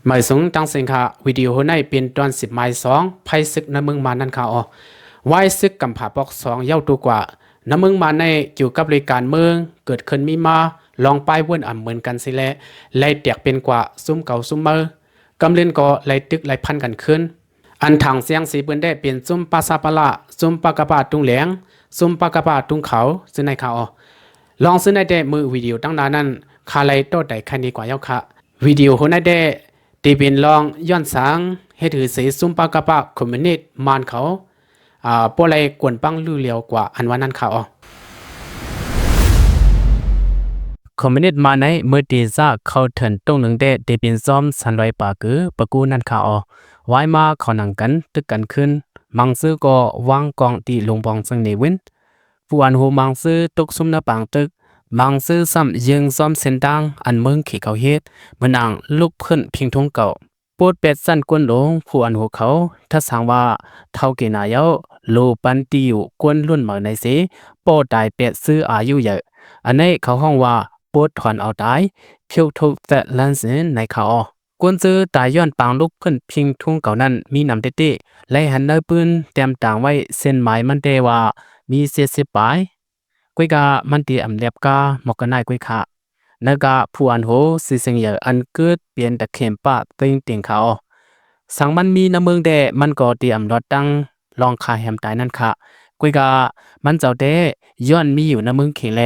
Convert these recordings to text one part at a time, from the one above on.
ມາຍສູງຕັງເສັງຂະ ວິດີໂອໃນເປັນຕອນສິບໝາຍສອງ ໄພເສິກໃນເມືອງມານນັ້ນຂະເອາະ. ວາຍເສິກກຳພາປອກສອງ ຍາວໂຕກວ່າ ໃນເມືອງມານໃນ ກ່ຽວກັບເລື່ອງການເມືອງ ເກີດຂຶ້ນມີມາ ລອງປາຍວົນອຳເໝືອນກັນຊິແລ ໄລ່ແຕກເປັນກວ່າ ຊຸມເກົ່າຊຸມໃໝ່ ກຳເລີນກໍໄລ່ຕຶກໄລ່ຟັນກັນຂຶ້ນ. ອັນທາງສຽງສີປືນແດ່ເປັນຊຸມປາຊາປາລາ ຊຸມປາກະປາຕຸງແຫຼງ ຊຸມປາກະປາຕຸງຂາວ ຊື່ໃນຂະເອາະ. ລອງຊື່ໃນແດ່ ມື້ວິດີໂອຕັ້ງໜ້ານັ້ນ ຂ້າໄລ່ຕໍ່ໄດ້ແຄ່ນີ້ກວ່າຍາວຂະ. ວິດີໂອໂຫໃນແດ່ ທີ່ເປັນລອງຍ້ອນສັງ ເຮັດໃຫ້ເສຊຸມປາກະປາຄອມມິວນິດມານເຂົາ ອາ ບໍ່ໄດ້ກວນປັງລືຫຼຽວກວ່າ ອັນວ່ານັ້ນຂະເອາະ. ຄອມມິວນິດມານໃນ ເມື່ອຕີຊາເຂົ້າເຖິງຕົງໜຶ່ງແດ່ ທີ່ເປັນຊອມສັນລອຍປາກືປະກູນັ້ນຂະເອາະ. ວາຍມາເຂົານັ່ງກັນ ຕຶກກັນຂຶ້ນ ບາງຊື່ກໍວາງກອງຕີລົງບອງເຊິ່ງເນວິນ. ຜູ້ອັນໂຫບາງຊື່ຕົກຊຸມໃນປາງຕຶກ ບາງຊື່ຊ້ຳເຢີ້ງຊອມເສັ້ນທາງອັນເມືອງເຂເຂົາເຮັດ ເໝືອນອາງລຸກຂຶ້ນພິງທຸງເກົ່າ. ໂປດແປດຊັ້ນກົນຫຼົງ ຜູ້ອັນໂຫເຂົາ ທັດສາງວ່າ ເຖົ້າແກ່ໜາເຍົາ ໂລປັນຕີຢູ່ກົນລຸ້ນໃໝ່ໃນເສ ປໍຕາຍແປດຊື່ອາຍຸໃຫຍ່ ອັນໃນເຂົາຮ້ອງວ່າ ໂປດຖອນເອົາຕາຍ ເພວທຸບແຕະແລນຊິນໃນຂະເອາະ. ກົນຊື່ຕາຍຍ້ອນປາງລຸກຂຶ້ນພິງທຸງເກົ່ານັ້ນ ມີນຳເຕະໆ ໄລ່ຫັນໃນປືນແຕ້ມຕາງໄວ້ເສັ້ນໝາຍມັນແຕ່ວ່າ ມີເຈັດສິບປາຍ. ກວຍກາມັນຕີອຳແລັບກາໝອກກະໜ້າຍກວຍຂະ ໃນກາຜູ້ອັນໂຫ ຊື່ເສັງເຢີ ອັນເກີດເປັນຕະເຂັມປາເຕັງເຕັງຂະເອາະ. ສັງມັນມີໃນເມືອງແດ່ ມັນກໍຕີອຳລອດຕັ້ງລອງຄາແຮມຕາຍນັ້ນຂະ. ກວຍກາມັນເຈົ້າແຕ່ ຍ້ອນມີຢູ່ໃນເມືອງເຂແລ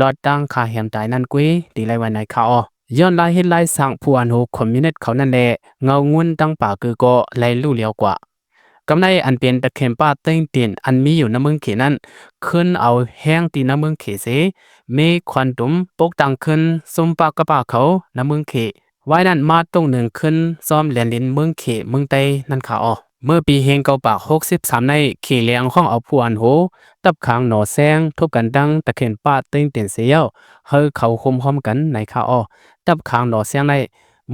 ລອດຕັ້ງຄາແຮມຕາຍນັ້ນກວຍ ຕີໄລ່ວ່າໃນຂະເອາະ. ຍ້ອນລາຍເຮັດລາຍສ້າງຜູ້ອັນໂຫຄອມມິວນິດເຂົານັ້ນແຫຼະ ເງົາງຸ່ນຕັ້ງປາກືກໍໄລ່ຮູ້ລຽວກວ່າ. ກຳໄນອັນເປັນຕະເຂັມປາເຕັງເຕັນ ອັນມີຢູ່ໃນເມືອງເຂນັ້ນ ຂຶ້ນເອົາແຮງຕີໃນເມືອງເຂເສ ເມຄວັນຕຸມປົກຕັ້ງຂຶ້ນຊຸມປາກະປາເຂົາໃນເມືອງເຂ. ວາຍນັ້ນມາຕົງໜຶ່ງຂຶ້ນຊອມແລນລິນເມືອງເຂເມືອງໃຕ້ນັ້ນຂະເອາະ. ເມື່ອປີເຮງເກົ້າປາກຫົກສິບສາມໃນ ເຂແລງຮ້ອງເອົາຜູ້ອັນໂຫ ຕັບຂາງໜໍແຊງ ທົບກັນດັ່ງຕະເຂັມປາເຕັງເຕັນເສຍາວ ເຮີເຂົາໂຮມຮ້ອມກັນໃນຂະເອາະ. ຕັບຂາງໜໍແຊງໃນ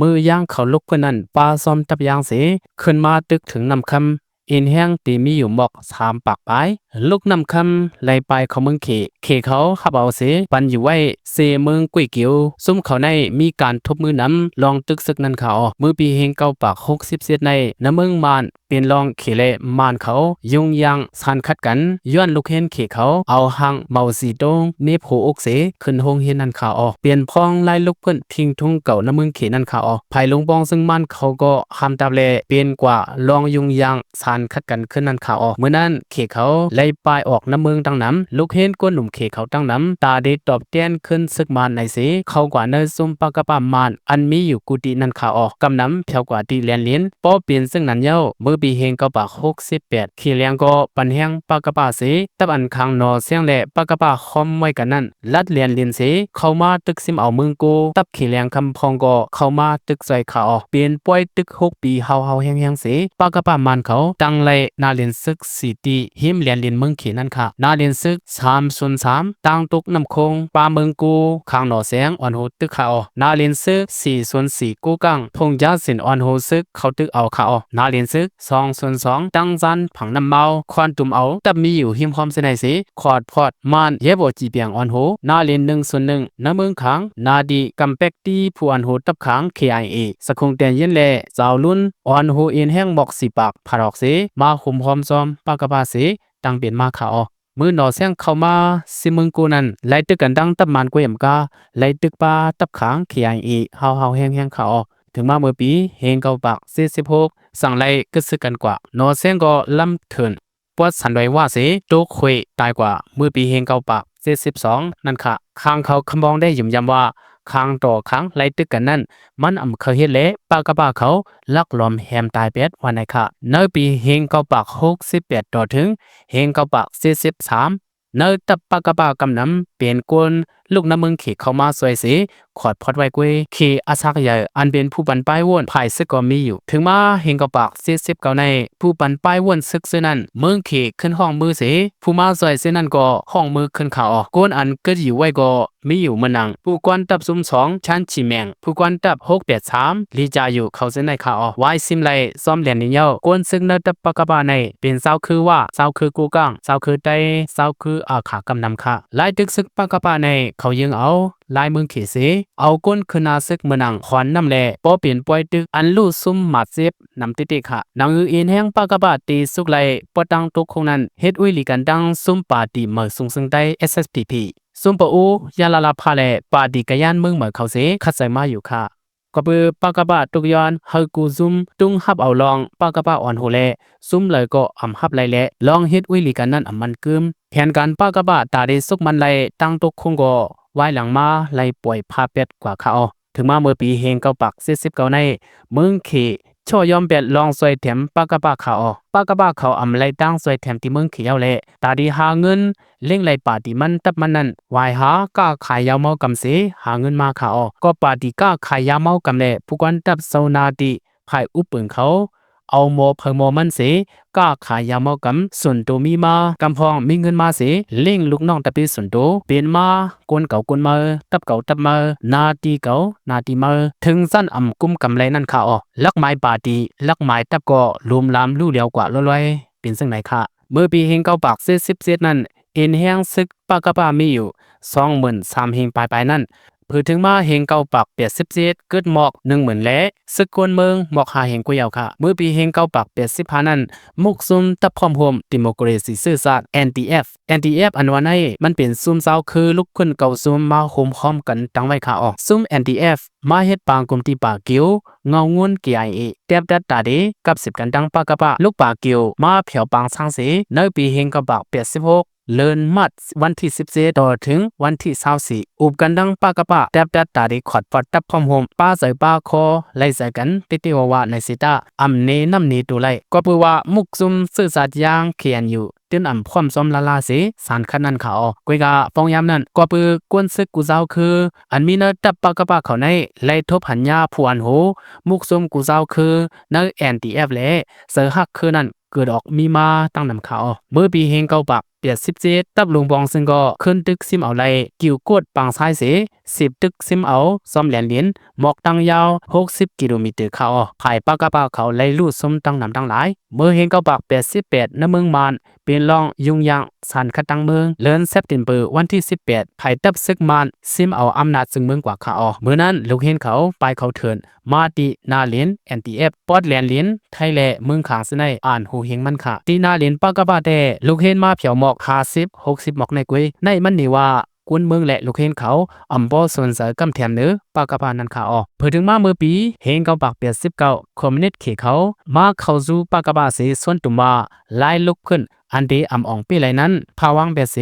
ມື້ຢ່າງເຂົາລຸກຂຶ້ນນັ້ນ ປາຊອມຕັບຢ່າງເສ ຂຶ້ນມາຕຶກເຖິງນ້ຳຄຳ ເອັນແຮງຕີມີຢູ່ໝອກສາມປາກປາຍ ລຸກນ້ຳຄຳໄລ່ປາຍເຂົ້າເມືອງເຂ. ເຂເຂົາຮັບເອົາເສ ປັນຢູ່ໄວ້ເຊເມືອງກຸ້ຍກິວ. ຊຸມເຂົາໃນມີການທົບມືນຳລອງຕຶກເສິກນັ້ນຂະເອາະ. ມື້ປີເຮງເກົ້າປາກຫົກສິບເຈັດໃນ ໃນເມືອງມານ ເປັນລອງເຂແລະມານເຂົາ ຍຸງຢ່າງຊານຂັດກັນ ຍ້ອນລູກເຮນເຂເຂົາ ເອົາຫາງເມົາສີໂຕ້ງ ເໜັບຫົວອົກເສ ຂຶ້ນໂຮງຮຽນນັ້ນຂະເອາະ. ເປັນພ້ອງລາຍລຸກເພິ່ນພິງທຸງເກົ່າໃນເມືອງເຂນັ້ນຂະເອາະ. ພາຍຫຼົງປອງເຊິ່ງມານເຂົາກໍຫ້າມຕັບແລ ເປັນກວ່າລອງຍຸງຢ່າງຊານຂັດກັນຂຶ້ນນັ້ນຂະເອາະ. ມື້ນັ້ນເຂເຂົາໄລ່ປາຍອອກນຳເມືອງຕັ້ງນຳ ລູກເຮນກົນໜຸ່ມເຂເຂົາຕັ້ງນຳ ຕາໄດ້ຕອບແທນຂຶ້ນເສິກມານໃນເສ ເຂົ້າກວ່າໃນຊຸມປາກະປາມານ ອັນມີຢູ່ກຸຕິນັ້ນຂະເອາະ ກຳນຳແຖວກວ່າຕິແລນລິນ. ພໍເປັນເຊິ່ງນັ້ນຍາວ ເມື່ອປີເຮງເກົ້າປາກຫົກສິບແປດ ເຂແລງກໍປັນແຮງປາກະປາເສ ຕັບອັນຂັງໜໍແຊງແລະປາກະປາຫ້ອມໄວ້ກັນນັ້ນ ລັດແລນລິນເສ ເຂົ້າມາຕຶກຊິມເອົາເມືອງໂກ. ຕັບເຂແລງຄຳພອງກໍເຂົ້າມາຕຶກຊ່ອຍຂະເອາະ ເປັນປ່ອຍຕຶກຫົກປີ ຫ້າວໆແຮງໆເສ ປາກະປາມານເຂົາຕັ້ງໄລ່ນາເລນເສິກສີ່ຕີ ຮິມແລນລິນເມືອງເຂນັ້ນຂະ. ນາເລນເສິກສາມສູນສາມ ຕາງຕົກນ້ຳໂຂງ ປ່າເມືອງໂກ ຂັງໜໍແຊງ ອ່ອນໂຫຕຶກຂະເອາະ. ນາເລນເສິກສີ່ສູນສີ່ ໂກກາງ ທົ່ງຢາສິນ ອ່ອນໂຫເສິກເຂົ້າຕຶກເອົາຂະເອາະ. ນາເລນເສິກສອງສູນສອງ ຕັ້ງຊານຜັງນ້ຳເມົາ ຄວານຕຸມເອົາ ຕັບມີຢູ່ຮິມຮ່ອມເຊໄນເສ ຂອດພອດ ມານ ແຍບອອກຈີປຽງ ອ່ອນໂຫ. ນາເລນໜຶ່ງສູນໜຶ່ງ ນາເມືອງຂາງ ນາດີ ກຳແປກຕີ ຜູ້ອ່ອນໂຫຕັບຂາງ ເຄໄອເອ ສະຄຸງແຕນເຢັນ ແລະ ຊາວລຸນ ອ່ອນໂຫເອັນແຮງໝອກສີ່ປາກ ພາດອອກເສ ມາໂຮມຮ້ອມຊອມປາກະປາເສ ຕັ້ງເປັນມາຂະເອາະ. ມື້ໜໍແຊງເຂົ້າມາຊິເມືອງໂກນັ້ນ ໄລ່ຕຶກກັນດັ່ງຕັບມານກວຍອຳກາ ໄລ່ຕຶກປາຕັບຂາງ ເຄໄອເອ ຫ້າວໆແຮງໆຂະເອາະ. ເຖິງມາເມື່ອປີເຮງເກົ້າປາກເຈັດສິບຫົກ ສັງໄລ່ກຶດຊຶກກັນກວ່າ ໜໍແຊງກໍລຳເທີນ ປວດສັນໄຫວວາເສ ໂຕກເຂວຕາຍກວ່າ ເມື່ອປີເຮງເກົ້າປາກເຈັດສິບສອງນັ້ນຂະ. ຂ້າງເຂົາຄຳບອງໄດ້ຢືນຢັນວ່າ ຂ້າງຕໍ່ຂ້າງໄລ່ຕຶກກັນນັ້ນ ມັນອຳເຄີຍເຮັດ ແລະ ປາກະປາເຂົາລັກລອມແຮມຕາຍແປດ ວ່າໃນຂະ. ໃນປີເຮງເກົ້າປາກຫົກສິບແປດ ຕໍ່ເຖິງເຮງເກົ້າປາກເຈັດສິບສາມ ໃນຕັບປາກະປາກຳນຳ ເປັນຄົນລຸກນຳເມືອງເຂເຂົ້າມາຊ່ວຍເສ ຂອດພອດໄວ້ກວຍ ເຂອາຊາກໃຫຍ່ ອັນເປັນຜູ້ປັນປ້າຍໂຫວນ ຝ່າຍເສິກກໍມີຢູ່. ເຖິງມາເຮງເກົ້າປາກເຈັດສິບເກົ້າໃນ ຜູ້ປັນປ້າຍໂຫວນເສິກເທື່ອນັ້ນ ເມືອງເຂຂຶ້ນຮ້ອງມືເສ ຜູ້ມາຊ່ວຍເທື່ອນັ້ນກໍຮ້ອງມືຂຶ້ນຂະເອາະ. ຄົນອັນເກີດຢູ່ໄວ້ກໍມີຢູ່ເໝືອນໜັງ ຜູ້ກວນຕັບຊຸມສອງ ຊານຊີແມງ ຜູ້ກວນຕັບຫົກແປດສາມ ລີຈາຢູ່ ເຂົ້າເຊັ່ນໃນຂະເອາະ. ວາຍຊິມໄລ່ຊອມແລນນີ້ເຍົາ ຄົນເສິກໃນຕັບປາກະປາໃນ ເປັນຊາວຄືວ່າ ຊາວຄືກູກາງ ຊາວຄືໄຕ ຊາວຄືອາຂາກຳນຳຂະ. ລາຍຕຶກເສິກປາກະປາໃນ ເຂົາຢືງເອົາລາຍເມືອງເຂເສ ເອົາກົ້ນຂຶ້ນໜ້າເສິກເມືອງໜັງ ຂອນນ້ຳແລ ບໍ່ເປັນປ່ອຍຕຶກ ອັນລຸຊຸມໝາດເຈັບນຳຕິຕິຂະ. ໜັງສືເອັນແຮງປະກະປະ ຕີສຸກໄລ່ປະຕັງຕຸກຄົງນັ້ນ ເຮັດອຸຍຫຼີກັນດັ່ງຊຸມປາຕີໃໝ່ສູງເຊິ່ງໃຕ້ ເອສເອສພີພີ ຊຸມປະອູ ຢາລາລາພາ ແລະ ປາຕີກະຍານເມືອງໃໝ່ເຂົາເສ ຂັດໃຈມາຢູ່ຂະ. ກະເປີປະກະປະຕຸກຍ້ອນ ເຮີກູຊຸມ ຕຸງຮັບເອົາລອງປະກະປະອ່ອນໂຫແລ ຊຸມເລີຍກໍອຳຮັບໄລ່ແລະ ລອງເຮັດອຸຍຫຼີກັນນັ້ນອຳມັນກຶມ. ແຜນການປະກະປະຕາດີສຸກມັນໄລ່ຕັ້ງຕຸກຄົງກໍ ວາຍຫຼັງມາໄລ່ປ່ອຍພາແປດກວ່າຂະອອກ. ເຖິງມາເມື່ອປີເຮງເກົ້າປາກເຈັດສິບເກົ້າໃນ ເມືອງເຂ ໂຊຍອມແປດລອງຊ່ວຍແຖມປະກະປະຂາອອກ. ປະກະປະເຂົາອຳໄລ່ຕັ້ງຊ່ວຍແຖມທີ່ເມືອງເຂເອົາແລະ ຕາດີຫາເງິນ ເລັ່ງໄລ່ປາຕີມັນ ຕັບມັນນັ້ນ ວາຍຫາຄ້າຂາຍຢາເມົາກຳເສ ຫາເງິນມາຂາອອກ. ກໍປາຕີຄ້າຂາຍຢາເມົາກຳແລະ ຜູ້ກວນຕັບເຊົາໜ້າທີ່ ຝ່າຍອຸບປຶງເຂົາ ເອົາໝໍ້ໃຜໝໍ້ມັນເສ ຄ້າຂາຍຢາເມົາກຳ ສ່ວນໂຕມີມາ ກຳພ້ອງມີເງິນມາເສ ເລ້ງລູກນ້ອງຕະເປສ່ວນໂຕ ເປັນມາກົນເກົ່າກົນໃໝ່ ຕັບເກົ່າຕັບໃໝ່ ໜ້າທີ່ເກົ່າໜ້າທີ່ໃໝ່ ເຖິງຊັ້ນອຳກຸມກຳໄລນັ້ນຂາອອກ. ຫຼັກໝາຍປາຕີ ຫຼັກໝາຍຕັບກໍລຸມລາມຫຼູຫຼຽວກວ່າລອຍໆ ເປັນຈັ່ງໃດຂະ. ເມື່ອປີເຮງເກົ້າປາກເຈັດສິບເຈັດນັ້ນ ເອັນແຮງເສິກປະກະປະມີຢູ່ສອງໝື່ນສາມເຮງປາຍໆນັ້ນ ເພີເຖິງມາເຮງເກົ້າປາກແປດສິບເຈັດ ເກີດໝອກໜຶ່ງໝື່ນແລະ ເສິກກວນເມືອງໝອກຫ້າເຮງກວ່າເອົາຂະ. ເມື່ອປີເຮງເກົ້າປາກແປດສິບຫ້ານັ້ນ ມຸກຊຸມຕັບພ້ອມໂຮມດີໂມຄຣາຊີຊື່ຊາດ ເອັນດີເອັຟ ເອັນດີເອັຟ ອັນວ່າໃນ ມັນເປັນຊຸມຊາວຄືລຸກຂຶ້ນເກົ້າຊຸມມາໂຮມພ້ອມກັນຕັ້ງໄວ້ຂາອອກ. ຊຸມເອັນດີເອັຟ ມາເຮັດປາງກຸ່ມທີ່ປາກິວ ເງົາງຸນ ເຄໄອເອ ແຕບດັດຕາເດ ກັບສິບກັນດັງປະກະປະ ລຸກປາກິວ ມາແຜວປາງຊ້າງເສ ໃນປີເຮງເກົ້າປາກແປດສິບຫົກ ເດືອນມາດ ວັນທີສິບເຈັດ ຕໍ່ເຖິງວັນທີຊາວສີ່ ອຸບກັນດັງປະກະປະ ແຕບດັດຕາເດ ຂອດປອດຕັບພ້ອມໂຮມ ປາໃຈປາຄໍ ໄລ່ໃຈກັນເຕະໆວາວາໃນເຊຕາ ອຳເນນຳເນໂຕໄລ່ ກໍເປີວ່າມຸກຊຸມຊື່ຊາດຢ່າງ ເຄເອັນຢູ ຕື່ນອຳພ້ອມຊ້ອມລ້າໆເສ ສານຂັດນັ້ນຂາອອກ. ກວຍກາປ້ອງຍາມນັ້ນ ກໍເປີກວນເສິກກູເຈົ້າຄື ອັນມີໃນຕັບປະກະປະເຂົາໃນ ໄລ່ທົບຫັນຍາຜູ້ອັນໂຫ ມຸກຊຸມກູເຈົ້າຄື ໃນເອັນດີເອັຟ ແລະ ເຊີຮັກຄືນັ້ນ ເກີດອອກມີມາຕັ້ງນຳຂາອອກ. ເມື່ອປີເຮງເກົ້າປາກແປດສິບເຈັດ ຕັບຫຼົງປອງເຊິ່ງກໍຂຶ້ນຕຶກຊິມເອົາໄລ່ ກິວໂກດປາງຊາຍເສ ສິບຕຶກຊິມເອົາ ຊອມແລນລິນ ໝອກຕັ້ງຍາວຫົກສິບກິໂລມີເຕີຂາອອກ. ຝ່າຍປະກະປະເຂົາໄລ່ຫຼູຊຸມຕັ້ງນຳຕັ້ງຫຼາຍ. ເມື່ອເຮງເກົ້າປາກແປດສິບແປດ ໃນເມືອງມານ ເປັນລອງຫຍຸ້ງຍາກ ສານຂັດຕັ້ງເມືອງ ເດືອນເຊັບເຕັມເປີ ວັນທີສິບແປດ ຝ່າຍຕັບເສິກມານ ຊິມເອົາອຳນາດເຊິ່ງເມືອງກວ່າຂາອອກ. ມື້ນັ້ນ ລູກເຮນເຂົາ ປາຍເຂົ້າເທີນ ມາຕິໜ້າເລນ ເອັນດີເອັຟ ປອດແລນລິນ ໄທແລະ ເມືອງຂາງເສໄນ ອ່ານໂຫເຮງມັນຂະ. ຕິໜ້າເລນປະກະປະແຕ່ ລູກເຮນມາແຜວໝອກຫ້າສິບ ຫົກສິບໝອກໃນກວຍ ໃນມັນນີ້ວ່າ ກຸນເມືອງ ແລະ ລູກເຮນເຂົາ ອຳບໍ່ສົນໃຈກຳແຖມເນີ ປະກະປະນັ້ນຂາອອກ. ເພີເຖິງມາເມື່ອປີເຮງເກົ້າປາກແປດສິບເກົ້າ ຄອມມູນິດເຂເຂົາ ມາເຂົ້າສູ່ປະກະປະເສ ຊວນຕຸມວ່າ ລາຍລຸກຂຶ້ນ ອັນເດອຳອອງເປ້ໄລນັ້ນ ພາວັງແປເສ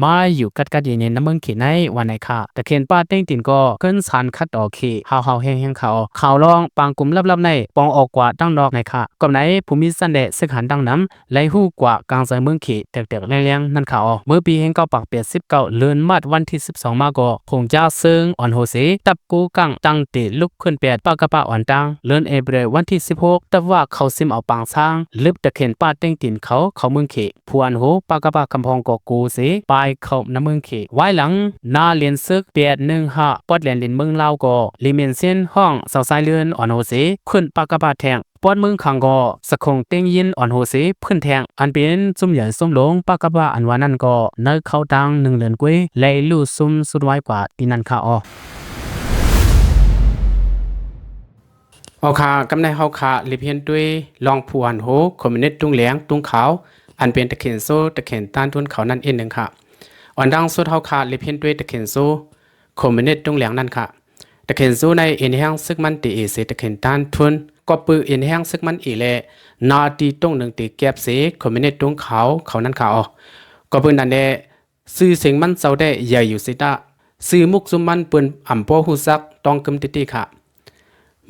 ມາຢູ່ກັດກັດເຢັນໆ ນຳເມືອງເຂໃນວ່າໃນຂະ. ຕະເຂນປາເຕັງຕີນກໍຂຶ້ນສານຂັດຕໍ່ເຂ ຫ້າວໆແຮງໆຂະອອກ. ຂ່າວລອງປາງກຸ່ມລັບໆໃນ ປອງອອກກວ່າຕັ້ງນອກໃນຂະ. ກອບໃນ ຜູ້ມີຊັ້ນແດະເສິກຫັນຕັ້ງນຳ ໄລ່ຮູ້ກວ່າກາງໃຈເມືອງເຂ ແຕກໆແລງໆນັ້ນຂະອອກ. ເມື່ອປີເຮງເກົ້າປາກແປດສິບເກົ້າ ເດືອນມາດ ວັນທີສິບສອງມາກໍ ຂົງຈາເຊິ່ງອອນໂຫເສ ຕັບກູກັງ ຕັ້ງເຕລຸກຂຶ້ນແປດ ປະກະປະອ່ອນຕັ້ງ. ເດືອນເອເປຣ ວັນທີສິບຫົກ ຕັບວ່າເຂົາຊິມເອົາປາງຊ້າງ ລຶບຕະເຂນປາເຕັງຕີນເຂົາ ເຂົ້າເມືອງເຂ. ຜູ້ອັນໂຫປະກະປະຄຳພອງກໍໂກເສ ປາຍເຂົ້ານຳເມືອງເຂ. ວາຍຫຼັງ ນາເລນເສິກ ແປດໜຶ່ງຫ້າ ປອດແລນລິນເມືອງລາວກໍ ລີເມນເຊນ ຫ້ອງເສົາຊາຍເລື່ອນ ອອນໂຫເສ ຂຶ້ນປະກະປະແທງ. ປອດເມືອງຄັງກໍ ສະຂົງເຕັງຍິນ ອອນໂຫເສ ຂຶ້ນແທງ ອັນເປັນຊຸມໃຫຍ່ຊຸມຫຼວງປະກະປະອັນວ່ານັ້ນກໍ ໃນເຂົ້າຕັ້ງໜຶ່ງເດືອນກວ່າ ໄລ່ຫຼູຊຸມສຸດວາຍກວ່າທີ່ນັ້ນຂະອອກ. ເອົາຂະ ກຳໃນເຮົາຂະ ລິບຮຽນດ້ວຍລອງຜູ້ອັນໂຫ ຄອມມູນິດຕຸງແຫຼງ ຕຸງຂາວ ອັນເປັນຕະເຂນໂຊ ຕະເຂນຕ້ານທຶນເຂົານັ້ນເອງໜຶ່ງຂະ. ອອນດັ່ງສຸດເຮົາຂະ ລິບຮຽນດ້ວຍຕະເຂນໂຊ ຄອມມູນິດຕຸງແຫຼງນັ້ນຂະ. ຕະເຂນໂຊໃນເອັນແຮງເສິກມັນຕີເອເສ ຕະເຂນຕ້ານທຶນ ກໍປືເອັນແຮງເສິກມັນເອແລະ ໜ້າທີ່ຕົງໜຶ່ງຕີແກັບເສ ຄອມມູນິດຕຸງຂາວເຂົານັ້ນຂະອອກ. ກໍປືນັ້ນແລະ ຊື່ສຽງມັນເຈົ້າແດ່ໃຫຍ່ຢູ່ເສຕະ ຊື່ມຸກຊຸມມັນເປີ້ນອຳບໍ່ຮູ້ຈັກຕ້ອງກຶມຕິຕິຂະ.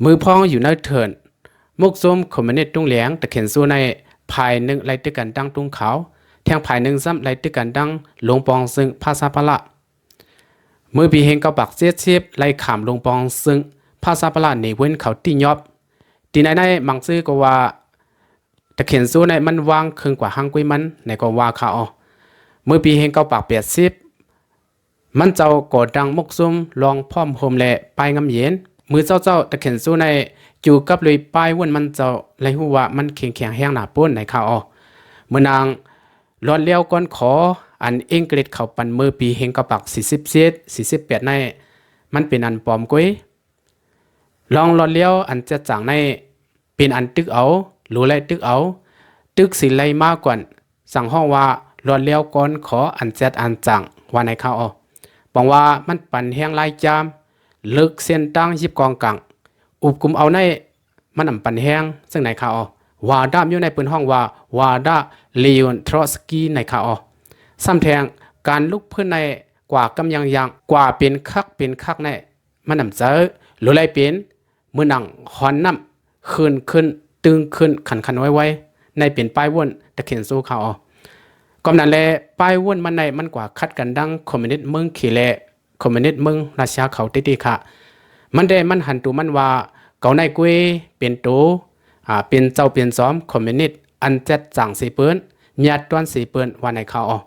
ມືພອງຢູ່ໃນເທີນ ມຸກຊຸມຄອມມູນິດຕຸງແຫຼງ ຕະເຂນໂຊໃນ ຝ່າຍໜຶ່ງໄລ່ຕຶກກັນດັ່ງຕຸງຂາວ ແທງຝ່າຍໜຶ່ງຊ້ຳໄລ່ຕຶກກັນດັ່ງ ຫຼົງປອງເຊິ່ງ ພາສາພະລະ. ເມື່ອປີເຮງເກົ້າປາກເຈັດສິບ ໄລ່ຂາມຫຼົງປອງເຊິ່ງ ພາສາພະລະ ເນເວີນເຂົາຕິຍອບ. ຕີໃນໃນມັງຊື່ກໍວ່າ ຕະເຂນໂຊໃນມັນວ່າງເຄິ່ງກວ່າຮ່າງກວຍມັນ ໃນກໍວ່າຂະອອກ. ເມື່ອປີເຮງເກົ້າປາກແປດສິບ ມັນເຈົ້າກໍຕັ້ງມຸກຊຸມລອງພ້ອມໂຮມແລະປ້າຍງາມເຢັນ. ມື້ເຊົ້າໆ ຕະເຂນໂຊໃນຢູ່ກັບລຸຍປ້າຍວົນມັນເຈົ້າ ໄລ່ຮູ້ວ່າມັນເຂັ້ງແຂງແຮງໜາໂພດໃນຂະອອກ. ເມື່ອນາງ ລອດແລ້ວກ່ອນຂໍ ອັນເອັງກະລິດເຂົາປັນເມື່ອປີໜຶ່ງເກົ້າສີ່ສິບເຈັດ ສີ່ສິບແປດນັ້ນ ມັນເປັນອັນປອມກວຍ. ລອງລອດລຽວອັນແຈດຈາງໃນ ເປັນອັນຕຶກເອົາ ໂລໄລຕຶກເອົາ ຕຶກສີໄລມາກ່ອນ ຈັ່ງຮ້ອງວ່າລອດລຽວກ່ອນຂໍອັນແຈດອັນຈາງ ວ່າໃນຄາວອອ. ປອງວ່າມັນປັນແຮງລາຍຈາມ ເລິກເສັ້ນທາງຢິບກອງກາງ ອຸບກຸມເອົາໃນ ມັນອຳປັນແຮງ ເຊິ່ງໃນຄາວອອ ວາດາມຢູ່ໃນເພິ່ນຮ້ອງວ່າ ວາດາເລໂອນທຣອດສກີ ໃນຄາວອອ. ຊ້ຳແທງ ການລຸກເພິ່ນໃນ ກວ່າກຳຍັງຢ່າງ ກວ່າເປັນຄັກເປັນຄັກໃນ ມັນອຳເຈີ ໂລໄລເປັນ ເໝືອນດັ່ງຮອນນ້ຳ ເຂີນຂຶ້ນ ຕຶງຂຶ້ນ ຂັນໆໄວໆ ໃນເປັນປ້າຍວົນຕະເຂັນໂຊຄາວອອ. ກອມນັ້ນແລ ປ້າຍວົນມັນໃນ ມັນກວ່າຂັດກັນດັ່ງຄອມມິວນິດເມືອງເຂແລ ຄອມມິວນິດເມືອງຣັດເຊຍເຂົາເຕໆ ຄະ. ມັນແດ່ມັນຫັນໂຕມັນວ່າ ເກົາໃນກວຍເປັນໂຕ ອາ ເປັນເຈົ້າເປັນຈອມຄອມມິວນິດ ອັນແຈດຈາງເສເປິ້ນ ຍາດຕອນເສເປິ້ນ ວ່າໃນຄາວອອ.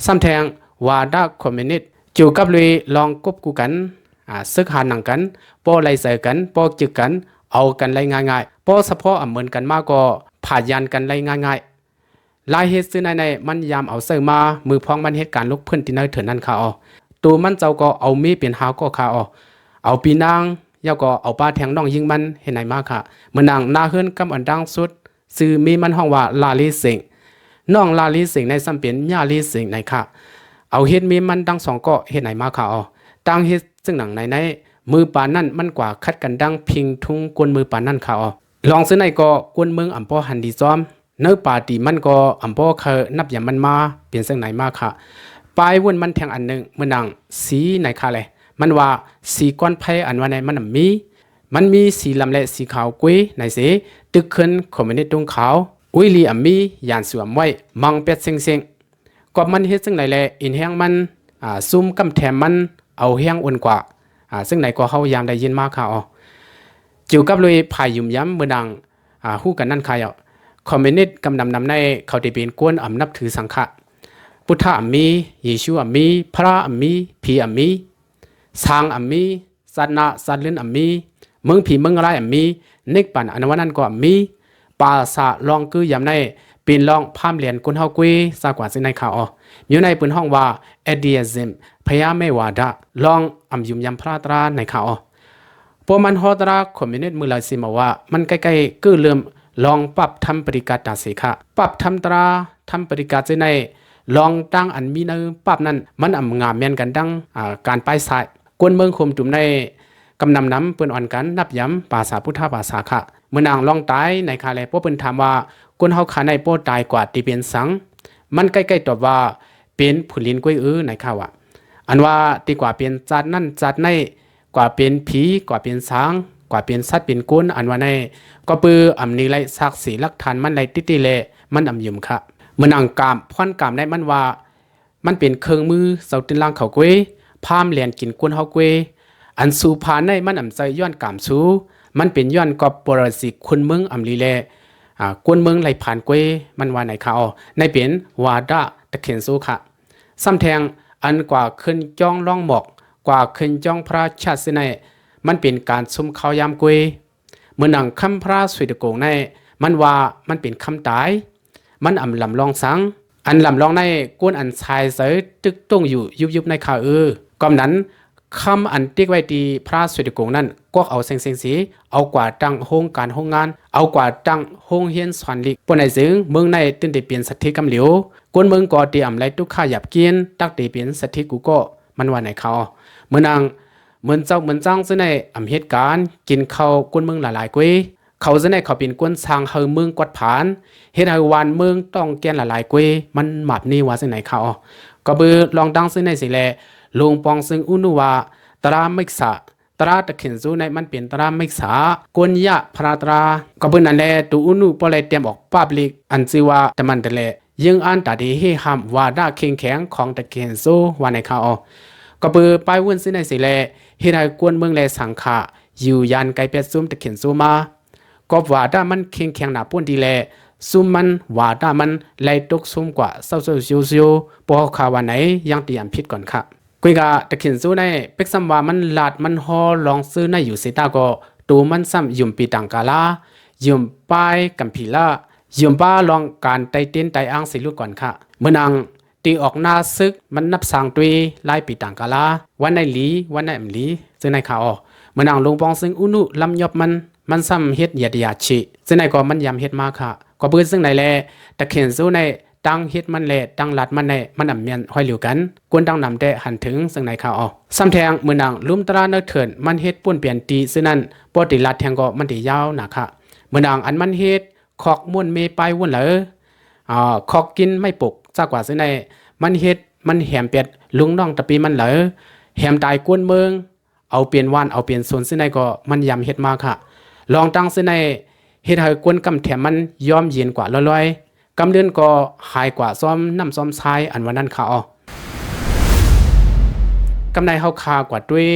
ຊ້ຳແທງ ວາດາຄອມມິວນິດ ເກີ່ຽວກັບລຸຍລອງກົບກູ້ກັນ ອາ ເສິກຫາໜັງກັນ ບໍ່ໄດ້ໃຈກັນ ບໍ່ຈຶກກັນ ເອົາກັນໄດ້ງ່າຍໆ ພໍສະເພາະອຳເມີນກັນມາກໍພະຍານກັນໄດ້ງ່າຍໆ. ລາຍເຮັດຊື່ໃນໃນ ມັນຍາມເອົາໃຊ້ມາ ມືພອງມັນເຮັດການລຸກເພິ່ນທີ່ໃນເທື່ອນັ້ນຄາວອອ. ໂຕມັນເຈົ້າກໍເອົາມີເປັນຫ້າກໍຄາວອອ ເອົາປີນາງ ແລ້ວກໍເອົາປ້າແທງນ້ອງຍິງມັນເຮັດໃນມາຄະ. ເໝືອນນາງໜ້າເຮືອນກຳອັນດັງສຸດ ຊື່ມີມັນຮ້ອງວ່າລາລີເສັງ ນ້ອງລາລີເສັງໃນ ຊ້ຳເປັນຍາລີເສັງໃນຄະ. ເອົາເຮັດມີມັນທັງສອງກໍເຮັດໃນມາຄາວອອ. ຕ່າງເຮັດເຊິ່ງໜັງໃນໃນ ມື້ປານນັ້ນມັນກວ່າຂັດກັນດັ່ງພິງທຸງກົນມື້ປານນັ້ນຄາວອອ. ລອງຊື່ໃນກໍກົນເມືອງອຳບໍ່ຫັນດີຈອມ ເນີປາຕີມັນກໍອຳບໍ່ເຄີຍນັບຢາມມັນມາ ເປັນເຊິ່ງໃນມາຄະ. ປ້າຍວຸ້ນມັນແທງອັນໜຶ່ງ ເໝືອນນາງສີໃນຄະແລ ມັນວ່າສີກ້ອນໄພອັນວ່າໃນມັນອຳມີ ມັນມີສີດຳແລະສີຂາວກວຍໃນເສ ຕຶກຂຶ້ນຄອມມິວນິດຕຸງຂາວ ອຸຍລີອຳມີ ຢານສູອຳໄວ້ ມັງແປດເຊັງເຊັງ. ກອບມັນເຮັດເຊິ່ງໃດແລ ອິນແຮງມັນ ອາ ຊຸມກຳແຖມມັນ ເອົາແຮງອຸ່ນກວ່າ ອາ ເຊິ່ງໃດກໍເຮົາຍາມໄດ້ຍິນມາຄາວອອ. ເກີ່ຽວກັບລຸຍພາຍຫຍຸມຢຳເໝືອນດັ່ງ ອາ ຮູ້ກັນນັ້ນຄາວອອ ຄອມມິວນິດກຳນຳນຳໃນ ເຂົາໄດ້ເປັນກົນອຳນັບຖືສັງຂະ ພຸດທະອຳມີ ເຢຊູອຳມີ ພຣະອຳມີ ຜີອຳມີ ຊ້າງອຳມີ ຊາດໜ້າຊາດລື່ນອຳມີ ເມືອງຜີເມືອງລາຍອຳມີ ນິບປານອັນວ່ານັ້ນກໍອຳມີ ປາສາດລອງຄືຢາມໃນ ເປັນລອງພາມແລນກົນເຮົາກວຍ ຊາກວ່າເຊັ່ນໃນຄາວອອ. ຢູ່ໃນເພິ່ນຮ້ອງວ່າ ແອດເດຍຊິມ ພະຍາແມ່ວາດາ ລອງອຳຍຸມຢຳພຣະຕຣາໃນຄາວອອ. ພວກມັນຮອດຕະລາດຄອມມິວນິດມື້ລາວຊິມາວ່າ ມັນໃກ້ໆເກີເລີ່ມລອງປັບທຳປະຕິກາດຕາເສຂະ ປັບທຳຕະລາດທຳປະຕິກາດເຊັ່ນໃນ ລອງຕັ້ງອັນມີໃນປັບນັ້ນ ມັນອຳງາມແມ່ນກັນດັ່ງ ອາ ການປ້າຍສາຍ ກົນເມືອງໂຄມຕຸມໃນ ກຳນຳນຳເພິ່ນອ່ອນກັນນັບຢາມປາສາພຸດທະພາສາຄະ ເໝືອນນາງລອງຕາຍໃນຄາແລ ພວກເພິ່ນຖາມວ່າ ຄົນເຮົາຄາໃນບໍ່ຕາຍກວ່າທີ່ເປັນສັງ ມັນໃກ້ໆຕອບວ່າ ເປັນຜືນລິນກວຍເອີໃນຄາວອອ. ອັນວ່າທີ່ກວ່າເປັນຈາດນັ້ນຈາດໃນ ກວ່າເປັນຜີ ກວ່າເປັນຊ້າງ ກວ່າເປັນສັດເປັນກົນ ອັນວ່າໃນ ກໍເປີອຳນີ້ໄລຊາກສີຫຼັກຖານມັນໄລຕິຕິແລ ມັນອຳຍຸມຄະ ເໝືອນນາງກາມພອນກາມໃນມັນວ່າ ມັນເປັນເຄື່ອງມືເຈົ້າຕື່ນລ່າງເຂົາກວຍ ພາມແລນກິນກ້ນເຮົາກວຍ ອັນຊູພານໃນມັນອຳໃຈຍ້ອນກາມຊູ ມັນເປັນຍ້ອນກອບປະລະສິດຄົນເມືອງອຳລີແລ ອາ ຄົນເມືອງໄລພານກວຍ ມັນວ່າໃນຄາວອອ ໃນເປັນວາດາຕະເຂັນໂຊຄະ. ຊ້ຳແທງ ອັນກວ່າຂຶ້ນຈ້ອງລ່ອງໝອກ ກວ່າຂຶ້ນຈ້ອງພະລາຊາດເສໄນ ມັນເປັນການຊຸມຄາວຍາມກວຍ ເໝືອນດັ່ງຄຳພະລາສວຍຕະໂກງໃນ ມັນວ່າມັນເປັນຄຳຕາຍ ມັນອຳລຳລອງສັງ ອັນລຳລອງໃນ ກົນອັນຊາຍເຊີຕຶກຕົງຢູ່ຍຸບໆໃນຄາວເອີ. ກອມນັ້ນ ຄຳອັນຕິກໄວ້ທີ່ພະລາສວຍຕະໂກງນັ້ນ ກວກເອົາເຊັງໆສີ ເອົາກວ່າຕັ້ງໂຮງການໂຮງງານ ເອົາກວ່າຕັ້ງໂຮງຮຽນສອນລິກ ປານໃດເຊິ່ງເມືອງໃນຕື່ນໄດ້ເປັນສັດທິກຳຫຼຽວ ຄົນເມືອງກໍຕຽມໄລຕຸກຂາຫຍາບກິນ ຕັກເຕເປັນສັດທິກູກໍ ມັນວ່າໃນຄາວ ເໝືອນນາງ ເໝືອນເຈົ້າເໝືອນຈ້າງເຊິ່ງໃນອຳເຮັດການ ກິນເຂົ້າຄົນເມືອງຫຼາຍໆກວຍ ເຂົາເຊິ່ງໃນເຂົາເປັນຄົນສ້າງໃຫ້ເມືອງກວດຜານ ເຮັດໃຫ້ວານເມືອງຕ້ອງແກ່ນຫຼາຍໆກວຍ ມັນໝາບນີ້ວ່າເຊິ່ງໃນຄາວ ກໍເບີລອງດັງເຊິ່ງໃນເສແລ ລົງປອງເຊິ່ງອຸນຸວ່າ ຕະລາມິກສາ ຕະລາຕະເຂັນຊູໃນມັນເປັນຕະລາມິກສາ ກົນຍະພະລາຕະລາ ກໍເບີນັ້ນແລ ໂຕອຸນຸບໍ່ໄດ້ຕຽມອອກປາບລິກ ອັນຊື່ວ່າຕະມັນຕະແລ ເຢີ້ງອັນຕາດີເຮຫ້າມວາດາເຄັ່ງແຂງຂອງຕະເຂັນຊູວ່າໃນຄາວ ກໍເບີປ້າຍວຸ້ນເຊິ່ງໃນເສແລ ເຮັດໃຫ້ກວນເມືອງແລສັງຂະ ຢູ່ຢ່ານໄກແປດຊຸມຕະເຂັນຊູມາ ກອບວ່າດາມັນເຄັ່ງແຂງໜາປົນດີແລ ຊຸມມັນ ວ່າດາມັນໄລ່ຕົກຊຸມກວ່າເຊົາໆຊິວໆ ບໍ່ເຮົາຄາວ່າໃນ ຍັງຕີອຳຜິດກ່ອນຄະ. ກຸຍກະຕະເຂັນຊູໃນ ເປັກຊ້ຳວ່າມັນລາດມັນຫໍ່ລອງຊື້ໃນຢູ່ເສຕາກໍ ໂຕມັນຊ້ຳຫຍຸ້ມປີຕັງກາລາ ຫຍຸ້ມປ້າຍກຳພີລາ ຫຍຸ້ມປ້າລອງການໄຕເຕັ້ນໄຕອ້າງເສລຸດກ່ອນຄະ. ເມື່ອນາງ ຕີອອກໜ້າເສິກ ມັນນັບສ້າງດ້ວຍຫຼາຍປີຕ່າງກາລາ, ວັນໃດດີ ວັນໃດອຳດີ ເຊິ່ງໃນຂ່າວອອກ. ເມື່ອນາງຫຼົງປອງເຊິ່ງອຸນຸລຳຍອບມັນ, ມັນຊ້ຳເຮັດຢາດຢາເຊ ເຊິ່ງໃນກໍມັນຍາມເຮັດມາຄ່ະ. ກໍເບີດເຊິ່ງໃນແລ ຕະເຂັນໂຊໃນ ຕັ້ງເຮັດມັນແລ ຕັ້ງລັດມັນໃນ ມັນອຳແມ່ນຫ້ອຍຫຼຽວກັນ, ກົນຕັ້ງນຳແຕ່ຫັນເຖິງເຊິ່ງໃນຂ່າວອອກ. ຊ້ຳແທງເມື່ອນາງລຸ່ມຕະລາເນີເຖິນ ມັນເຮັດປຸ້ນປ່ຽນຕີເຊິ່ງນັ້ນ, ບໍ່ຕິລັດແທງກໍມັນຕິຍາວໜາຄ່ະ. ເມື່ອນາງອັນມັນເຮັດ ຄອກມ້ວນເມປ້າຍວົນເລີ ອາ ຄອກກິນໄມ້ປົກ ຈາກວ່າຊື່ໃນ ມັນເຮັດ ມັນແຫມແປດລຸງນ້ອງຕະປີມັນເລີ ແຫມຕາຍກວນເມືອງ ເອົາເປັນຫວ່ານ ເອົາເປັນສວນຊື່ໃນກໍມັນຍາມເຮັດມາຄ່ະ. ລອງຕັ້ງຊື່ໃນ ເຮັດໃຫ້ກວນກຳແຖມມັນຍອມເຢັນກວ່າລອຍໆ ກຳເລື່ອນກໍຫາຍກວ່າຊ້ອມນ້ຳຊ້ອມຊາຍ ອັນວ່ານັ້ນຄ່ະເອົາ. ກຳໃນເຮົາຄາກວ່າດ້ວຍ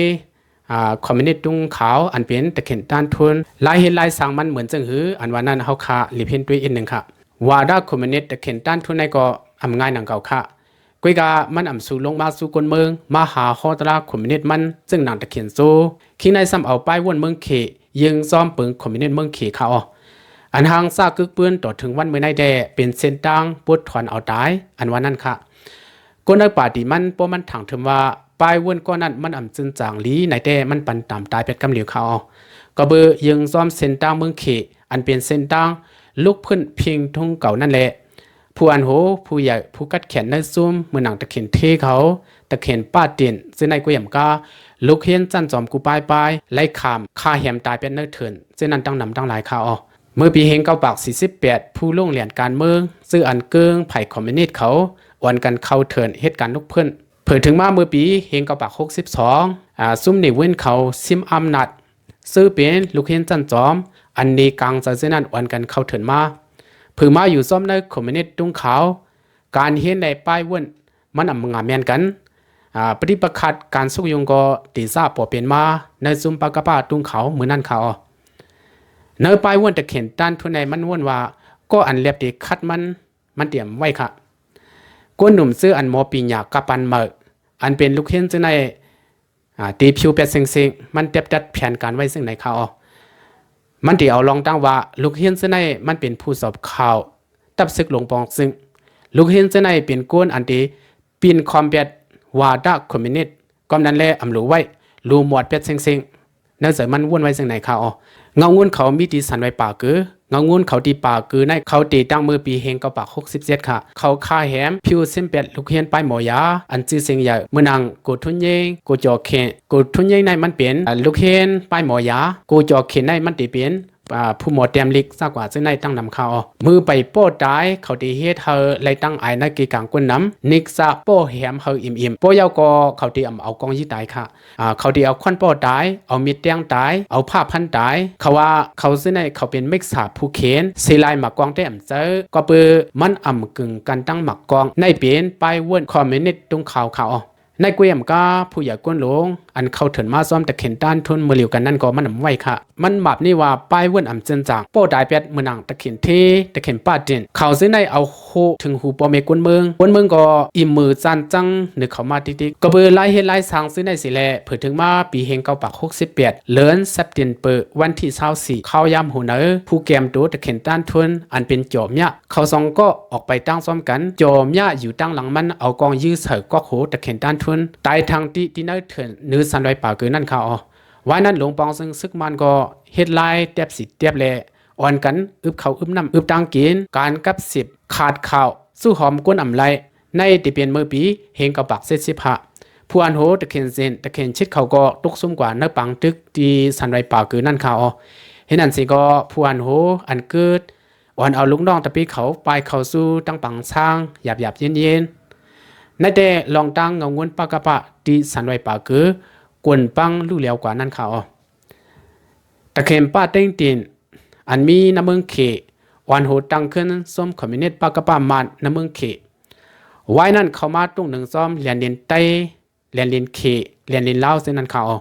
ອາ ຄອມມິວນິດຕຸງຂາວ ອັນເປັນຕະເຂັນຕ້ານທຸນ ລາຍເຮັດລາຍສ້າງມັນເໝືອນຈັ່ງຫື ອັນວ່ານັ້ນເຮົາຄາລີບເຫັນດ້ວຍອີກໜຶ່ງຄ່ະ. ວ່າດາຄອມມິວນິດຕະເຂັນຕ້ານທຸນໃນກໍອຳງ່າຍໜັງເກົ່າຄ່ະ. ກ້ວຍກາມັນອຳສູ່ລົງມາສູ່ກົ້ນເມືອງ ມາຫາຫໍຕະລາຄອມມິວນິດມັນ ເຊິ່ງນາງຕະເຂັນໂຊ ຄີງໃນຊ້ຳເອົາປ້າຍວົນເມືອງເຂ ຍິງຊ້ອມເປິງຄອມມິວນິດເມືອງເຂຄ່ະເອົາ. ອັນຫາງຊາກກຶກປືນຕໍ່ເຖິງວັນມື້ໃນແດ່ ເປັນເສັ້ນທາງປົດຖອນເອົາຕາຍ ອັນວ່ານັ້ນຄ່ະ. ກົນໃນປາຕີມັນ ເພາະມັນຖາງເຖິງວ່າ ປ້າຍວົນກ້ອນນັ້ນມັນອຳເຈິນຈາງລີໃນແຕ່ ມັນປັນຕາມຕາຍແປດກຳຫຼຽວຄ່ະເອົາ. ກໍເບີຍືງຊ້ອມເສັ້ນທາງເມືອງເຂ ອັນເປັນເສັ້ນທາງລຸກພື້ນພິງທຸງເກົ່ານັ້ນແຫຼະ. ຜູ້ອັນໂຫ ຜູ້ໃຫຍ່ ຜູ້ກັດແຂນໃນຊຸມ ເໝືອນໜັງຕະເຂັນເທເຂົາ ຕະເຂັນປ້າຕີນ ເຊິ່ງໃນກໍຫຍັມກາ ລູກຮຽນຊັ້ນຈອມກູປາຍປາຍ ໄລ່ຂ້າມ ຂ້າແຫມຕາຍແປດເນີເຖິນ ເຊິ່ງນັ້ນຕັ້ງນຳຕັ້ງຫຼາຍຄ່ະເອົາ. ເມື່ອປີເຮງເກົ້າປາກສີ່ສິບແປດ ຜູ້ລົງລຽນການເມືອງ ຊື່ອັນເກິ່ງໃຜຄອມມິວນິດເຂົາ ອອນກັນເຂົ້າເຖິນເຮັດການລຸກພື້ນ. ເຜີເຖິງມາເມື່ອປີເຮງເກົ້າປາກຫົກສິບສອງ ອາ ຊຸມເນວິນເຂົາຊິມອຳນາດ ຊື່ເປັນລູກຮຽນຊັ້ນຈອມ ອັນເນກາງໃຈເຊັ່ນນັ້ນ ອອນກັນເຂົ້າເຖິນມາ. ເຜີມາຢູ່ຊ້ອມໃນຄອມມິວນິດຕຸງຂາວ ການຮຽນໃນປ້າຍວົນ ມັນອຳງາມແມ່ນກັນ ອາ ປະຕິປະຂັດການຊຸກຍູ້ກໍຕິສາພໍເປັນມາ ໃນຊຸມປະກະປະຕຸງຂາວມື້ນັ້ນຄ່ະເອົາ. ໃນປ້າຍວົນຕະເຂັນຕ້ານທຸນໃນມັນວົນວ່າ ກໍອັນແລັບຕິຂັດມັນ ມັນຕຽມໄວ້ຄ່ະ. ກົນໜຸ່ມຊື່ອັນໝໍປີນຍາກະປັນເໝີ ອັນເປັນລູກຮຽນເຊິ່ງໃນ ອາ ຕີຜິວແປດເຊັງໆ ມັນແຕບຕັດແຜນການໄວ້ເຊິ່ງໃນຄ່ະເອົາ. ມັນຕິເອົາລອງຕັ້ງວ່າ ລູກຮຽນເຊິ່ງໃນມັນເປັນຜູ້ສອບຂ່າວ ຕັບເສິກຫຼົງປອງເຊິ່ງ ລູກຮຽນເຊິ່ງໃນເປັນຄົນອັນຕິ ປິ່ນຄວາມແປດ ວ່າດາຄອມມິວນິດ ກອມນັ້ນແລ ອຳໂລໄວ້ ໂລໝວດແປດເຊັງໆ ໃນໃຈມັນວົນໄວ້ເຊິ່ງໃນຄ່ະເອົາ. ເງົາງຸນເຂົາມີຕິສັນໄວ້ປາເກີ ເງົາງຸນເຂົາຕິປາເກີໃນ ເຂົາຕິຕັ້ງເມື່ອປີເຮງເກົ້າປາກຫົກສິບເຈັດຄ່ະ. ເຂົາຂ້າແຫມຜິວເຊັມແປດລູກຮຽນປ້າຍໝໍຢາ ອັນຊື່ເສັງໃຫຍ່ ເໝືອນໜັງໂກທຸນເຍງ ໂກຈໍເຂນ. ໂກທຸນເຍງໃນມັນເປັນ ອາ ລູກຮຽນປ້າຍໝໍຢາ ໂກຈໍເຂນໃນມັນຕິເປັນ ອາ ຜູ້ໝໍແຕ້ມລິກ ຊາກວ່າເຊິ່ງໃນຕັ້ງນຳຄ່ະເອົາ. ມື້ໄປປ້ອຕາຍ ເຂົາຕິເຮັດໃຫ້ໄລ່ຕັ້ງອາຍໃນເກກາງກົນນຳ ນິກສະປ້ອແຫມໃຫ້ອີ່ມໆ ປ້ອຍາວກໍເຂົາຕິອຳເອົາກອງຢີຕາຍຄ່ະ. ອາ ເຂົາຕິເອົາຄ້ອນປ້ອຕາຍ ເອົາມີດແຕງຕາຍ ເອົາຜ້າພັນຕາຍ. ເຂົາວ່າເຂົາເຊິ່ງໃນເຂົາເປັນມິກສາຜູ້ເຂນ ເສລາຍໝາກກອງແຕ້ອຳເຈີ ກໍເປີມັນອຳກຶງກັນຕັ້ງໝາກກອງ ໃນເປັນປ້າຍວົນຄອມມິວນິດຕຸງຂາວຄ່ະເອົາ. ໃນກວຍອຳກາ ຜູ້ໃຫຍ່ກົນຫຼົງ ອັນເຂົ້າເຖິນມາຊ້ອມຕະເຂັນຕ້ານທຸນມື້ລຽວກັນນັ້ນກໍມັນອຳໄວ້ຄ່ະ. ມັນບາບນີ້ວ່າ ປ້າຍວົນອຳເຈິນຈາງ ປ້ອຕາຍແປດ ເໝືອນໜັງຕະເຂັນເທ ຕະເຂັນປ້າຕີນ ເຂົາເຊິ່ງໃນເອົາໂຫເຖິງຫູພໍ່ແມ່ກົນເມືອງ ກົນເມືອງກໍອີ່ມມືຈານຈັງນຶກເຂົ້າມາຕິກໆ ກໍເບີລາຍເຮັດລາຍສ້າງເຊິ່ງໃນເສແລ. ເຜີເຖິງມາປີເຮງເກົ້າປາກຫົກສິບແປດ ເດືອນເຊັບເຕັມເປີ ວັນທີຊາວສີ່ ຄາວຍາມໂຫເນີ ຜູ້ແກມໂຕຕະເຂັນຕ້ານທຸນ ອັນເປັນຈໍເມຍ ເຂົາສອງກໍອອກໄປຕັ້ງຊ້ອມກັນ ຈໍເມຍຢູ່ຕັ້ງຫຼັງມັນ ເອົາກອງຢື້ໃສ່ກອກໂຫຕະເຂັນຕ້ານທຸນ ຕາຍທັງຕິ ຕິໃນເຖິນເນີສາມຮ້ອຍປາເກີນັ້ນຄ່ະເອົາ. ວາຍນັ້ນ ຫຼົງປອງເຊິ່ງເສິກມານກໍເຮັດລາຍແຕບສີແຕບແລ ອອນກັນອຶບເຂົ້າອຶບນ້ຳ ອຶບຕາງກິນ ການກັບສິບຂາດຂ່າວ ສູ້ຫອມກົນອຳໄລ ໃນທີ່ເປັນເມື່ອປີເຮງເກົ້າປາກເຈັດສິບຫ້າ ຜູ້ອັນໂຫຕະເຂັນເຊັນ ຕະເຂັນຊິດເຂົາກໍຕົກຊຸມກວ່າໃນປາງຕຶກທີ່ສາມຮ້ອຍປາເກີນັ້ນຄ່ະເອົາ. ເຮັດນັ້ນຊິກໍ ຜູ້ອັນໂຫອັນເກີດ ອອນເອົາລູກນ້ອງຕະປີເຂົາ ປາຍເຂົ້າສູ່ຕັ້ງປາງຊ້າງ ຢາບໆເຢັນໆ ໃນແຕ່ລອງຕັ້ງເງົາງຸນປະກະປະ ຕິສັນໄວ້ປາເກີ ກວນປັງລູ້ແຫຼວກວ່ານັ້ນຄ່ະເອົາ. ຕະເຂັນປ້າເຕັງຕີນ ອັນມີນຳເມືອງເຂ ອອນໂຫຕັ້ງຂຶ້ນ ຊົມຄອມມິວນິດປະກະປະມານນຳເມືອງເຂ ວາຍນັ້ນເຂົ້າມາຕຸງໜຶ່ງຊ້ອມແລນດິນໃຕ້ ແລນດິນເຂ ແລນດິນລາວເຊັ່ນນັ້ນຄ່ະເອົາ.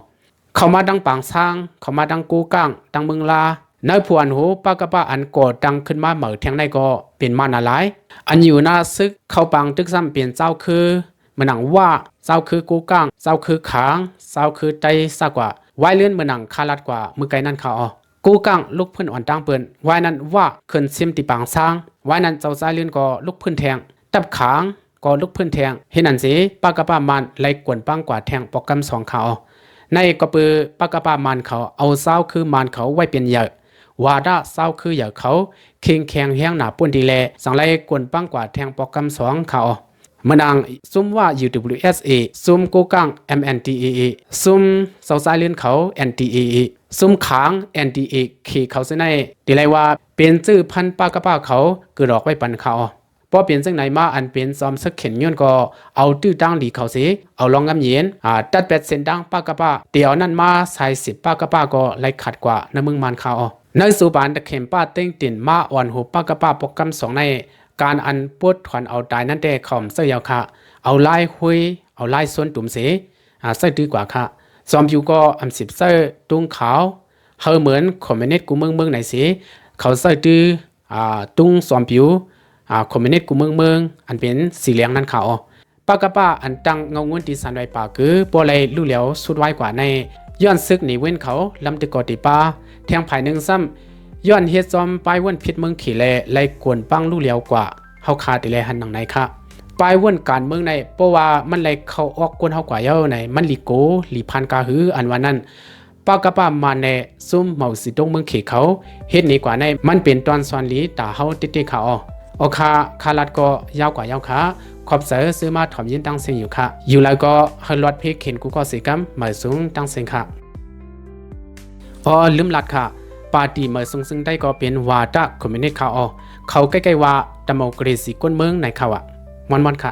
ເຂົ້າມາຕັ້ງປາງຊ້າງ ເຂົ້າມາຕັ້ງໂກກ້າງ ຕັ້ງເມືອງລາ ໃນຜູ້ອັນໂຫປະກະປະ ອັນກໍ່ຕັ້ງຂຶ້ນມາໃໝ່ແທ່ງໃນກໍເປັນມານາລາຍ ອັນຢູ່ໜ້າເສິກ ເຂົ້າປາງຕຶກຊ້ຳເປັນເຈົ້າຄື ເໝືອນໜັງວ່າ ເຈົ້າຄືໂກກ້າງ ເຈົ້າຄືຂາງ ເຈົ້າຄືໄຕ ຊາກວ່າ ວາຍເລື່ອນເໝືອນໜັງຄາລັດກວ່າມື້ໄກນັ້ນຄ່ະເອົາ. ໂກກ້າງລຸກພື້ນອ່ອນຕ່າງເປີ້ນ ວາຍນັ້ນວ່າຂຶ້ນຊິມຕິປາງຊ້າງ ວາຍນັ້ນເຈົ້າຊາຍເລື່ອນກໍລຸກພື້ນແທ່ງ ຕັບຂາງ ກໍລຸກພື້ນແທງ. ເຮັດນັ້ນເສ ປະກະປະມານໄລ່ກວນປາງກວາດແທງ ປອກກຳສອງ ຂະອໍ. ໃນກໍເປີ ປະກະປະມານເຂົາເອົາຊາວຄືມານເຂົາໄວ້ເປັນໃຫຍ່, ວາດະຊາວຄືໃຫຍ່ເຂົາເຄັ່ງແຂງແຮງໜ້າປຸ້ນດີແລ ຈັ່ງໄລ່ກວນປາງກວາດແທງ ປອກກຳສອງ ຂະອໍ. ເໝືອນດັ່ງ ຊຸມວ່າ UWSA, ຊຸມໂກກາງ MNDAA, ຊຸມເຊົາຊາຍເລື່ອນເຂົາ NDAA, ຊຸມຂາງ NDAK ເຂົາຊື່ໃນ ທີ່ໄລ່ວ່າເປັນຊື່ພັນປະກະປະເຂົາເກີດອອກໄວ້ປັນ ຂະອໍ. ພໍເປັນຈັ່ງໃດມາ ອັນເປັນຈອມເສິກເຂນຍົນກໍເອົາຕື້ຕາງດີເຂົາເສ ເອົາລອງງາມເຢັນ ອາ ຕັດແປດເສັ້ນທາງປະກະປະ ແຕ່ເອົານັ້ນມາສາຍສິບປະກະປະກໍໄລ່ຂາດກວ່າໃນເມືອງມານ ຂະອໍ. ໃນສຸບານຕະເຂັມປ້າເຕັງຕິນມາອ່ອນຫູປະກະປະ ປອກກຳສອງ ໃນການອັນປົດຖອນເອົາຕາຍນັ້ນແຕ່ ເຂົາເອົາໃຊ້ຢາວຂະ ເອົາລາຍຫຸຍ ເອົາລາຍຊົນຕຸມເສ ອາ ໃຊ້ຕື້ກວ່າຂະ. ຈອມປິວກໍອຳສິບໃຊ້ຕຸງຂາວ ເຮົາເໝືອນຄອມມິວນິດກູເມືອງເມືອງໃນເສ ເຂົາໃຊ້ຕື້ ອາ ຕຸງຈອມປິວ ອາ ຄອມມິວນິດກູເມືອງເມືອງ ອັນເປັນສີແຫຼງນັ້ນ ຂະອໍ. ປະກະປະອັນຕັ້ງເງົາງຸນທີ່ຊານໄວປາ ຄືບໍ່ໄດ້ຮູ້ແລ້ວສຸດໄວກວ່າໃນ ຍ້ອນເສິກໜີເວັນເຂົາລຳຕຶກກໍຕີປາ. ແທງຝ່າຍໜຶ່ງຊ້ຳ ຍ້ອນເຮັດຈອມປ້າຍວົນຜິດເມືອງເຂດແລ ໄລ່ກວນປາງຮູ້ແລ້ວກວ່າ ເຮົາຄາແຕ່ແລຫັນໜັງໃນຂະ ປ້າຍວົນການເມືອງໃນ ເພາະວ່າມັນໄລ່ເຂົ້າອອກກົນເຮົາກວ່າເຍົາໃນ ມັນຫຼີໂກ ຫຼີຜ່ານກາຫື ອັນວ່ານັ້ນ ປະກະປະມານແນ ຊຸມເໝົາສີຕົງເມືອງເຂດເຂົາເຮັດໜີກວ່າໃນ ມັນເປັນຕອນສອນຫຼີຕາເຮົາຕິດຕິຂະອໍ. ອໍຂະ ຄາລັດກໍຍາວກວ່າເຍົາຂະ ຂອບໃຈຊື່ມາຖອມຍິນຕັ້ງເສັງຢູ່ຂະ ຢູ່ລາວກໍໃຫ້ລອດເພເຂັນກູກໍເສກຳ ໝາຍສູງຕັ້ງເສັງຂະ. ອໍ ລືມລັດຂະ ປາຕີໝາຍສູງເຊິ່ງໄດ້ກໍເປັນວາດະຄອມມິວນິດຂະອໍ ເຂົາໃກ້ໆວ່າ ດະໂມເຄຣຊີກົ້ນເມືອງໃນຂະວະ ມ່ວນໆຂະ.